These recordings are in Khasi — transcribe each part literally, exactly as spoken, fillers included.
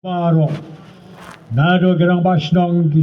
Baroh. Naduh ki rangbah shnong, ki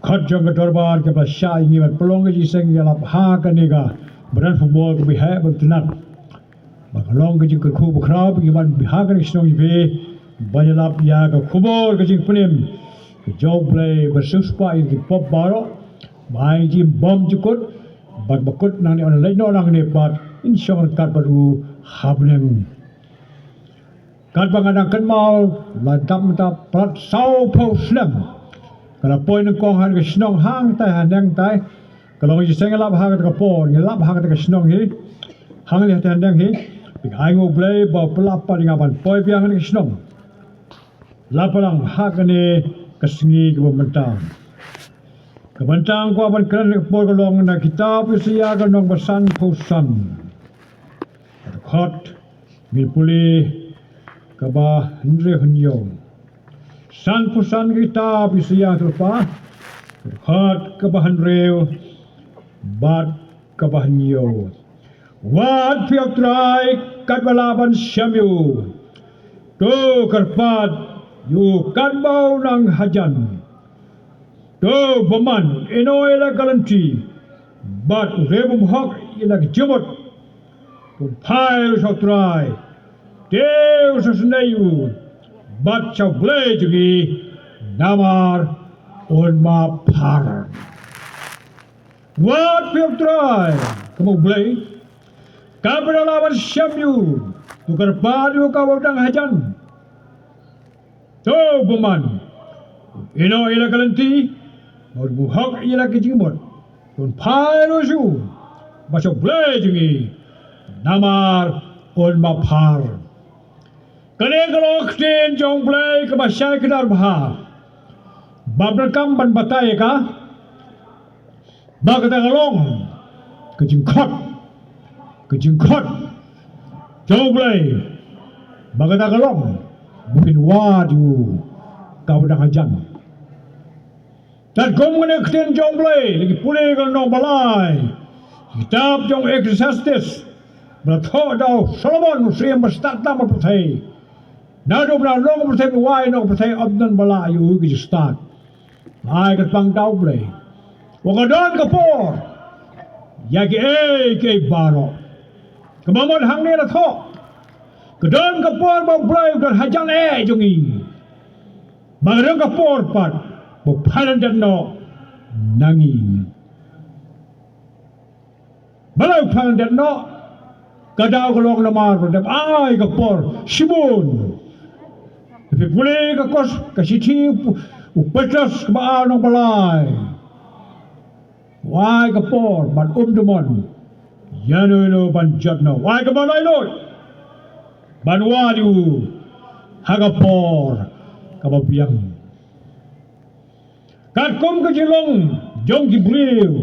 khot jong ka dorbar, kiba la shah ïa ngi ban pynlong ka jingïaseng ïalap ha kane ka madan football kaba heh bad tynnat. Ba ka long ka jingkyrkhu bakhraw ba ngi wan ha kane ka shnong jong phi ban ïalap ïa ka khubor ka jingpynim ka jong U Blei ba sngewspah ïa ki pop baroh. Ba ai jingbym jukut bad ba kut nangne, yn leit noh nangne bad yn shong ryngkat bad u ha bneng. Katba nga dang kynmaw, la dap mynta palat sawphew snem. Ka la poi nyngkong ha ka shnong hangtai, ha nengtai. Ka long jingïaseng ïalap ha kata ka por, ïalap ha kata ka shnong hi. Hangne ha neng hi. Bad ai nguh U Blei ba u pynlap pat ïa nga ban poi biang ha kata ka shnong. La pynlang ha kane ka sngi kaba mynta. Kaba mynta nga kwah ban kren ha kane ka por ka long na kitab Isaïah ka lynnong ba sanphew san. Ka dkhot, ngin pule kaba hynriew hynñiew. Sanphew san, ka kitab Isaïah, to pa. Ka dkhot kaba hynriew bad kaba hynñiew. Wat, phi ïa U Trai, katba lah ban shem ïa u. To kyrpad ïa u katba u nang hajan. To bymman, ïehnoh ïa la ka lynti bad u riew bymhok ïa la ka jingmut. To phai ruh sha U Trai, te u sngewsynei ïa u bad sha U Blei jong ngi, namar un map phar. Wat, phi ïa U Trai, kum U Blei, katba lah ban shem ïa u. To kyrpad ïa u katba u nang hajan. To bymman, ïehnoh ïa la ka lynti bad u bymhok ïa la ka jingmut. To phai ruh sha u bad sha U Blei jong ngi, namar un map phar. Kane ka long ka ktien jong U Blei kaba shai kdar bha. Ba phi donkam ban batai ïa ka. Ba kata ka long ka jingkhot, ka jingkhot jong U Blei. Ba kata ka long ba phin wad ïa u katba u nang hajan. Katkum kane ka ktien jong U Blei, lada ngi pule ka lynnong ba lai, kitab jong Ecclesiastes, ba la thoh da u Solomon, u syiem ba stad tam ha pyrthei. Naduh ba la long ha pyrthei, ba wai noh ha pyrthei, ym don ba lah ïa u ka jingstad. Ai, kyrpang da U Blei, wat ka don ka por ïa kiei kiei baroh. Kumba mut hangne la thoh, ka don ka por ba U Blei u don hajan eh jong ngi. Ba ka don ka por pat ba u phai lyndet noh na ngi. Balei u phai lyndet noh? Ka daw ka long namar ba dep ai ka por shibun. Phi pule ka kos, ka shithi u Petros kaba ar, lynnong ba lai. U ai ka por bad um da mon ïano ïano ban jot noh. U ai ka mon ïano ban wad ïa u ha ka por kaba biang. Katkum ka jinglong jong ki briew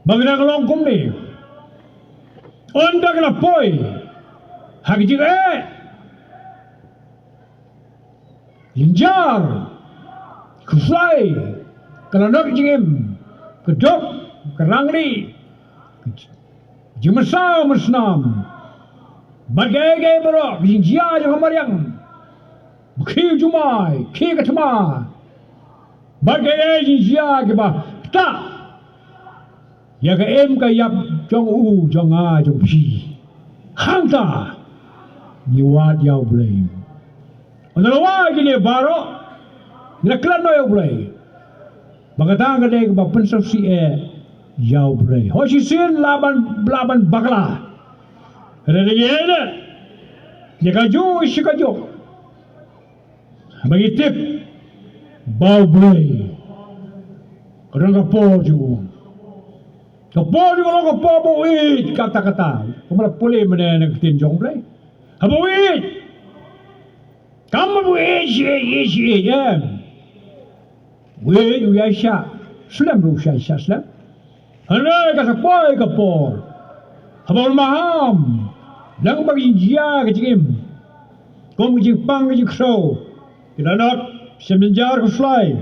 ba ka dang long kumne, ynda ka la poi ha ka jingeh, jynjar, khuslai, ka lanot jingim, ka duk, ka rangli, ka jingmynsaw mynsnam, bad kaei kaei baroh, ka jingjia jong ka mariang, ba khie u jumai, khie ka thma, bad kaei kaei jingjia kiba ktah ïa ka im ka ïap jong u, jong nga, jong phi. Hangta ngi wad ïa U Blei. Ynda la wad kine baroh, ngi la klet noh ïa U Blei. Ba kata ka dei kaba pynsngewsih eh ïa U Blei. Hooid, shisien lah ban, lah ban bakla. Hynrei ngi ïa kajuh shi kajuh, ba ngi tip ba U Blei ka don ka por jong u. Ka por jong u ka long ka por ba u ïeit katta katta. Kumba la pule mynne na ka ktien jong U Blei, haba u ïeit. Kam ba u ïeit shi ïeit, ïeit shi ïeit, em. U ïeit, u ïaishah slem ruh, u ïaishah slem. Hynrei ka sa poi ka por, haba u la maham, nang ba ka jingjia ka jingim, kum ka jingpang ka jingkhrew, ki lanot, shem jynjar khuslai,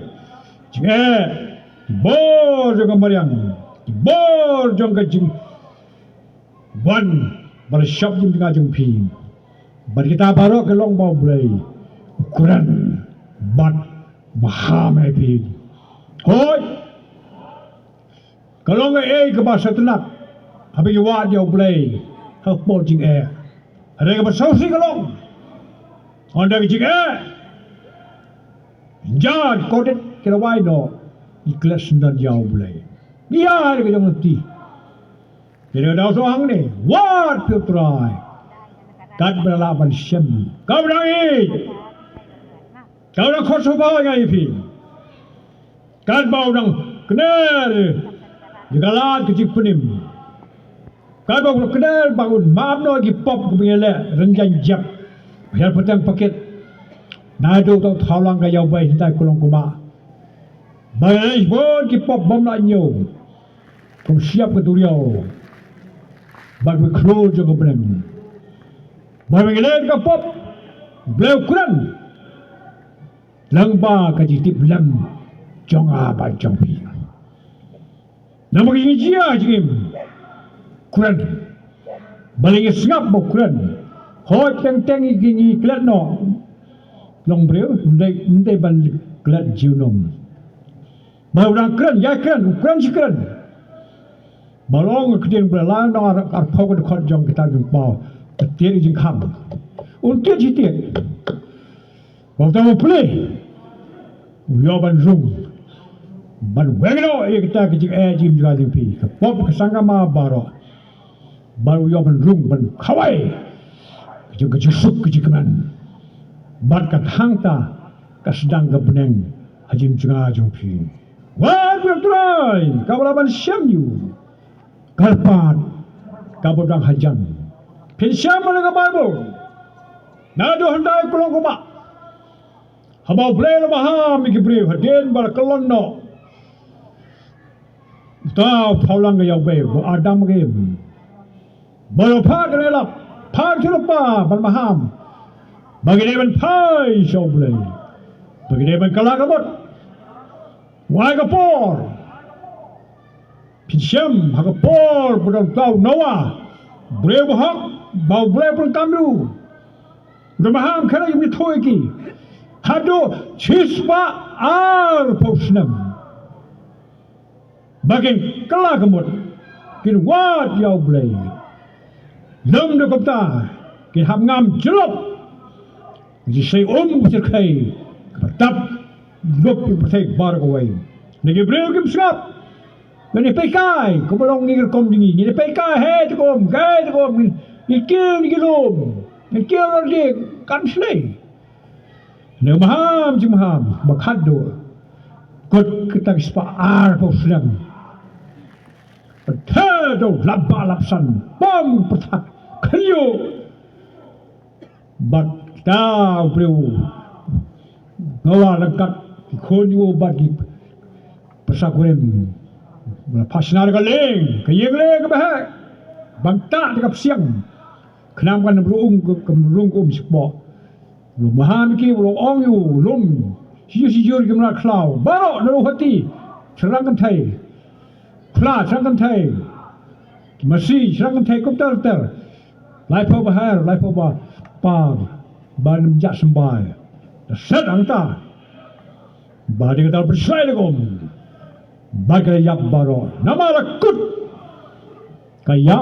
jingeh, ki bor jong ka mariang, ki bor jong ka jing wan ba la shop jingtnga jong phi. Bad kita baroh ki long ba U Blei u kren bad maham ïa phi. Hooid. Ka long kaei kaba sngewtynnat haba ngi wad ïa U Blei ha ka por jingeh. Hynrei kaba sngewsih ka long, ynda ka jingeh, jingeh kordit ki la wai noh, ngi klet syndon ïa U Blei. Ngi ïaid ka jong lynti. Ngi dei ka daw shu hangne, wad phi U Trai, katba la ban shem, kaba dang ïeit, kaba dang khot sngewbha ïa phi. Katba u dang kner ïa ka lad ka jingpynim. Katba u dang kner ba un map noh ki pop kiba ngi leh, rynjang jep, hiar pateng pakit. Naduh uta u thawlang ka ïawbei hynda ki long kumba, ba ngi leh bun ki pop bym lah ñiew, kum shyiap ka duriaw bad ka khlur jong ka bneng. Ba ngi leh ka pop, U Blei u kren. Lyngba ka jingtip lem jong nga bad jong phi. Namar ka jingjia jingim, kren. Balei ngi sngap ba u kren? Hooid, teng teng ngi, ngi klet noh. Long briew, ym dei, ym dei ban klet junom. Ba u dang kren, ïa kren, u kren shi kren. Ba long ka ktien Blei, la nong ar, arphew ka dkhot jong kitab Jingpynpaw, ka ktien jingkhang. Un tied shi tied. Ba uta u plie, u ïoh ban rung, ban weng noh ïa kita ki jingeh jingim jong nga jong phi, ka pop ka sangkama baroh. Bad u ïoh ban rung, ban khawai ka jing, ka jingsuk, ka jingkmen. Bad ka hangta ka sdang ka bneng ha jingim jong nga jong phi. Wat U Trai, kaba la ban shem ïa u. Kyrpad kaba dang hajan. Phin shem ha ka Baibl, naduh hyndai ka long kumba, haba U Blei u la maham ïa ki briew hadien ba la kyllon noh uta u thawlang ka ïawbei, u Adam bad ka Im. Ba la phah ka ïalap, phah ka jinglypa ban maham, ba ki dei ban phai sha U Blei, ba ki dei ban kylla ka mut. Wai ka por. Phin shem ha ka por ba don uta u Noah, briew bahok ba U Blei u pyndonkam ïa u. U da maham khyndiat ïa ki, haduh shispah arphew snem. Ba kin kylla ka mut, kin wad ïa U Blei. Lym da kumta, kin hap ngam jyllop. Ki shai um ki shyrkhei, kaba tap lup ïa ka pyrthei baroh kawei. Ngi ki briew kim sngap. Ngi peikai, kumba long ngi ki rukom jong ngi. Ngi peikai, hei te kum, kai te kum, ngi, ngi kiew ngi ki lum, ngi kiew lor dieng, kam shlei. Ngi maham jingmaham ba khadduh, kut kita ki spah arphew snem. Pynthor da u lap bah lap san, pom pyrthah khynñiuh. Bad kita u briew Noah ryngkat ki khun jong u bad ki pyrsa kurim, ba la phah shna da ka lieng, ka ïing lieng kaba heh, bam tah da ka psiang, khnang ba kan ym rung, kan ym rung ka um shapoh. U la maham ïa ki, u la ong ïa u, lum, shi jur shi jur ki mrad khlaw baroh, naduh u hati, shynrang kynthei, phla shynrang kynthei, ki masi shynrang kynthei, kumta ter ter. Laiphew ba her, laiphew ba par, ban ym jah symbai. Da set hangta. Ba dei kata la pynshai da ka um. Bad ka la ïap baroh. Namar la kut ka ïa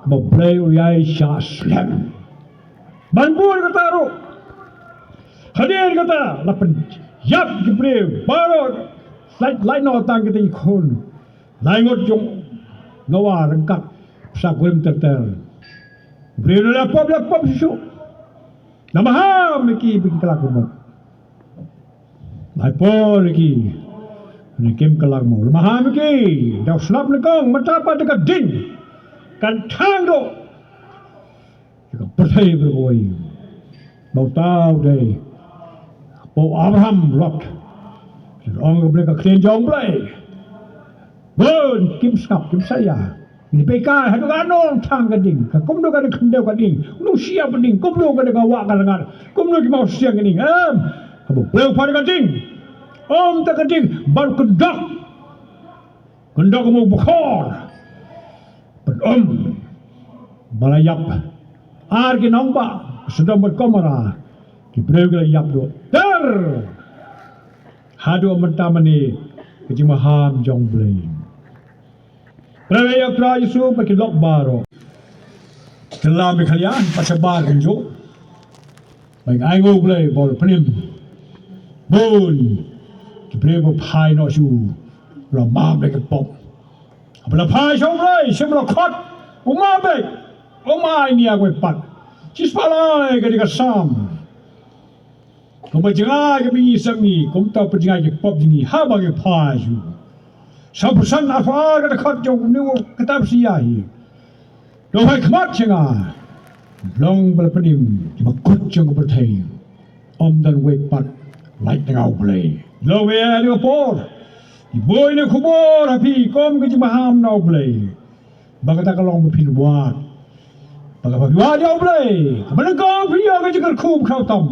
kaba U Blei u ïai shah slem. Ban bun kata ruh, hadien kata la pynïap ki briew baroh. Lait, lait noh tang kita ki khun. Lai ngut jong Noah ryngkat pyrsa kurim ter ter. Briew la pop, la pop shuh shuh. La maham ïa ki ba kin kylla ka mut. Laiphew ïa ki, ne kim kylla ka mut. La maham ïa ki, da u shnap nyngkong, mynta pat da ka ding kan thang duh ïa ka pyrthei baroh kawei. Ba uta u dei, ba u Abraham, Lot. Ong ka Blei, ka ktien jong U Blei. Bun kim sngap, kim salia. Ngi peikai haduh katno thang ka ding, ka kumno ka ding, khyndew ka ding, kumno shyiap ka ding, kumno ka ding ka wah ka rngat, kumno ki mawsiang ka ding. Em, haba U Blei u phah da ka ding, um, ta ka ding ban kyndok. Kyndok kum u bukhor. Pynum ba la ïap ar ki nongbah, Sodom bad Gomorrah, ki briew ki la ïap duh ter. Haduh mynta mynne ka jingmaham jong U Blei. Pynlong ïa U Trai Jisu ba ki lok baroh. Kylla Meghalaya, pat shabar kumjuh. Ba ngi ainguh U Blei ba u la pynim. Bun ki briew ba phai noh sha u, la map da ki pop. Haba la phai sha U Blei, sha U Blei khot, u map beit, um ai nia kawei pat. Shispah lai ka dei ka Salm. Kumba jngai ka bynta ngi, kumta pat jngai ki pop jong ngi haba ngi phai sha u. Salm arphew san arphew ar ka dkhot jong une u kitab Isaiah hi. To phai khmat sha nga. Long ba la pynim kiba kut jong ka pyrthei. Ym don uwei pat lait na nga U Blei. Long ba ïa kane ka por, ngi buh ïa kane ka khubor ha phi kum ka jingmaham na U Blei. Ba kata ka long ba phin wad. Ba kaba phi wad ïa U Blei, kaba nyngkong phin ïoh ka jingkyrkhu ba khraw tam.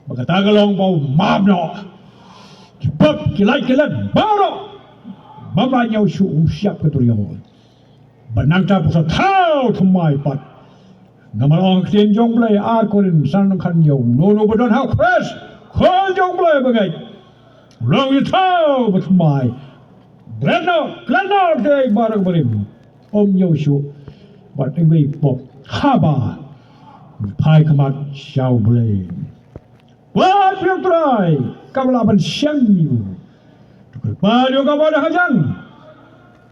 Ba kata ka long ba u map noh ki pop, ki lait ki let baroh. Bym lah ñiew shuh, um shyiap ka duriaw. Bad nangta phin sa thaw thymmai pat. Namar ong ka ktien jong U Blei, Ar Korinth san, lynnong khathynñiew, uno uno ba don ha U Khrist, khun jong U Blei bangeit. U long uba thaw ba thymmai. Klet noh, klet noh, te baroh barim. Um ñiew shuh bad uwei u pop haba phai khmat sha U Blei. Wat ïa U Trai, kaba lah ban shem ïa u. To kyrpad ïa u kaba dang hajan.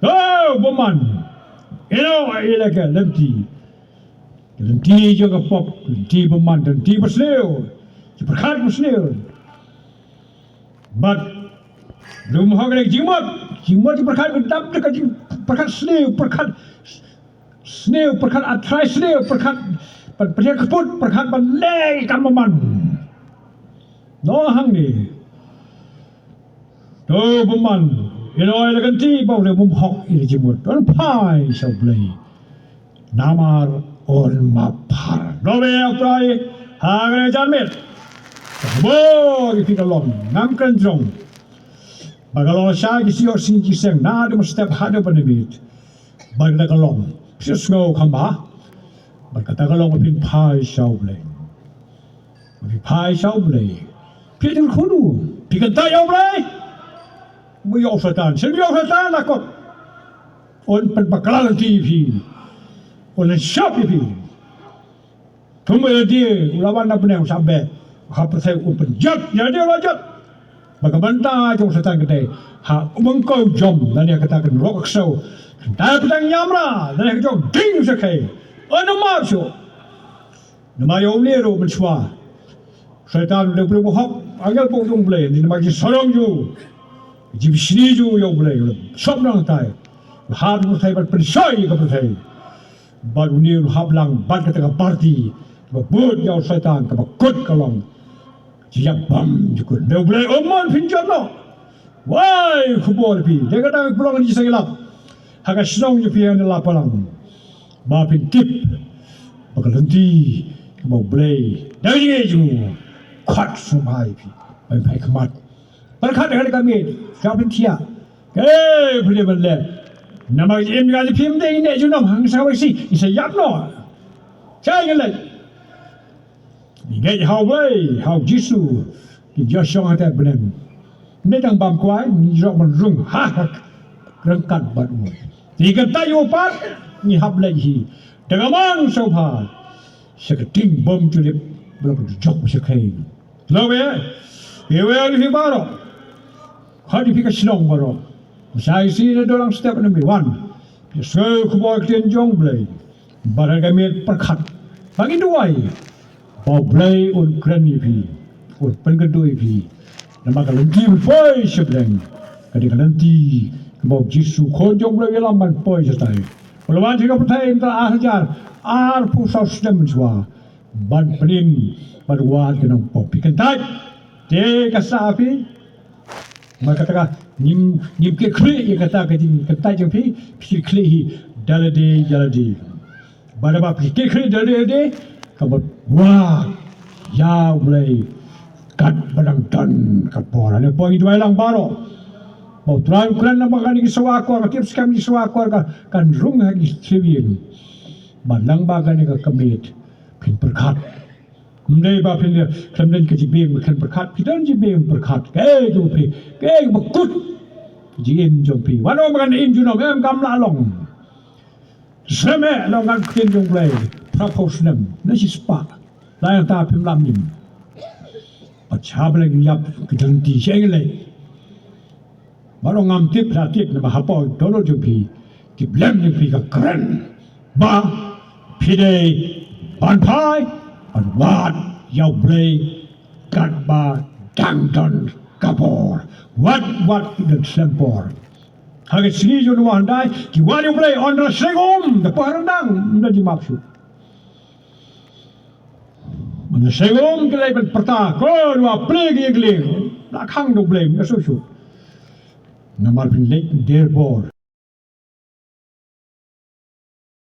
To bymman. Ïa u, ïa la ka lynti. Lynti jong ka pop, lynti bymman, lynti basniew. Ki pyrkhat basniew. Bad lum hok ka jingmut, jingmut ki pyrkhat, ka dap da ka jingpyrkhat sniew, pyrkhat sniew, pyrkhat atrai sniew, pyrkhat pat pyrkhat kput, pyrkhat ban leh kam bymman. Noh hangne. To bymman, ïa la ka lynti ba u leh bym hok ïa la jingmut. To phai sha U Blei. Namar un map bha. Nome ïa U Trai ha kane ka janmiet. Ka khubor ïa phi ka long, ngam kren jrong. Ba ka long sha ki sien ki seng, naduh mynstep haduh ban miet. Ba kata ka long, phi sngew kham bha. Ba kata ka long ba phin phai sha U Blei. Ba phin phai sha U Blei. Phi dang khunu, phi kyntait ïa U Blei. Ba ïa u Soitan, shen ïa u Soitan la kot. Un pynbakla lynti ïa phi. Un lynshop ïa phi. Kumba ïa lade u la wan na bneng, u sa beh ha pyrthei, un pynjot ïa lade, u la jot. Ba ka bynta jong u Soitan ka dei ha u bynta u jong, lane kata ka nrok ka ksew. Kata ka bynta ñiamra, lane ka jong ding sa khei. Un ym map shuh. Namar ïa une ruh mynshuwa, Soitan u dei u briew ba hok, angel ba u dei U Blei, namar ka jingsarong jong u, ka jingbishni jong u ïa U Blei, u la shop nangtai. U hap u pyrthei ban pynshoi ïa ka pyrthei. Bad une u hap lang bad kata ka parti kaba bud ïa u Soitan, kaba kut ka long. Jingïap bam jukut. Dei U Blei um mon phin jot noh. Wai, khubor phi. Dei ka dang pynlong jingïaseng ïalap ha ka shnong jong phi ha Lapalang. Ba phin tip ba ka lynti kaba U Blei da ka jingngeit jong u khot sngewbha ïa phi ban phai khmat. Pyrkhat ha ka miet, ka phin thiah. Ke phi dei ban leh. Namar ka jingim jong phi ym dei ngi neh junom hangta sha ka bai shi, ngi sa ïap noh. Sa ngi leh. Ngi ngeit ha U Blei, ha U Jisu, ki jia shong ha kata ka bneng. Ngi dang bam kwai, ngi ïoh ban rung ha ka ryngkat bad u. Ngi kyntait ïa u pat, ngi hap leit hi da ka mon sngewbha sha ka ding bym ju lip, ba la ka jok sha khei. Lo be, ïa u ïa phi baroh. Khot ïa phi ka shnong baroh. Sa ïa shi na dolang step na mi wan. Phi sngew khubor ktien jong U Blei. Bad ha ka miet pyrkhat. Ba ngin duwai ba U Blei un kren ïa phi, un pynkynduh ïa phi. Namar ka lynti ban poi sha bneng ka dei ka lynti kaba U Jisu Khun jong U Blei u ïalam ban poi shatai. U la wan sha ka pyrthei mynta ar hajar arphew saw snem mynshuwa ban pynim, ban wad ki nongpop. Phi kyntait? Te ka sah phi? Namar kata ka ngim, ngim kit khlieh ïa kata ka jingkyntait jong phi, phi kit khlieh hi da lade da lade. Bad haba phi kit khlieh da lade da lade, ka mut wad ïa U Blei katba dang don ka por. Hynrei poi ngi duwai lang baroh ba U Trai un kren, namar kane ka sawa akor, ka tip skhem ka sawa akor ka, kan rung ha ki three ïing. Bad lang ba kane ka, ka miet Phin pyrkhat. Ym dei ba phin khlem don ka jingbiang ba khlem pyrkhat, phi don jingbiang pyrkhat. Kaei kaba phi, kaei kaba kut jingim jong phi. Wat ong ba ngan im junom, em, kam lah long. Snem eh long ngan ktien jong Blei. Phra phew snem na shi spah. La ïa ta phim lah im. Bad sha Blei ngi ïap ka dang ti sha ngi leh. Ba long ngam tip, la tip, namar hapoh dohnud jong phi, ki blem jong phi ka kren ba phi dei ban phai, ban wad ïa U Blei katba dang don ka por. Wat, wat ki don slem por. Ha ka sngi jong u Noah hyndai ki wad ïa U Blei, ynda la seng um da por ryndang, ym don jingmap shuh. Ynda la seng um ki leit ban pyrta, ko Noah, plie ki ïing ki lieng. La khang da U Blei, ym shuh shuh. Namar phin leit der bor.